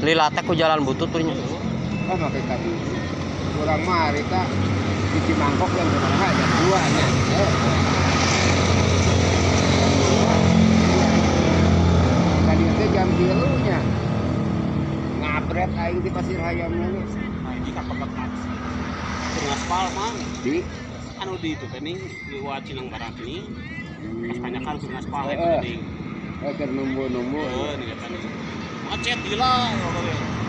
Lila teh ku jalan butut tuh nya. Oh, make tadi. Urang mah harita di Cimangkok yang sabaraha, jam 2 nya. Eh. Jam 2. Tadi teh jam 3 nya. Ngabret aing di Pasir Hayam ge. Nah, ini kapegak keur ngaspal, Mang. Di Anu di itu teh nih, di Cinang Barat nih. Pas tanyakan keur ngaspal eta nih. Eh, keur numbu-numbu. Heeh, nih eta nih. Macet gila pokoknya.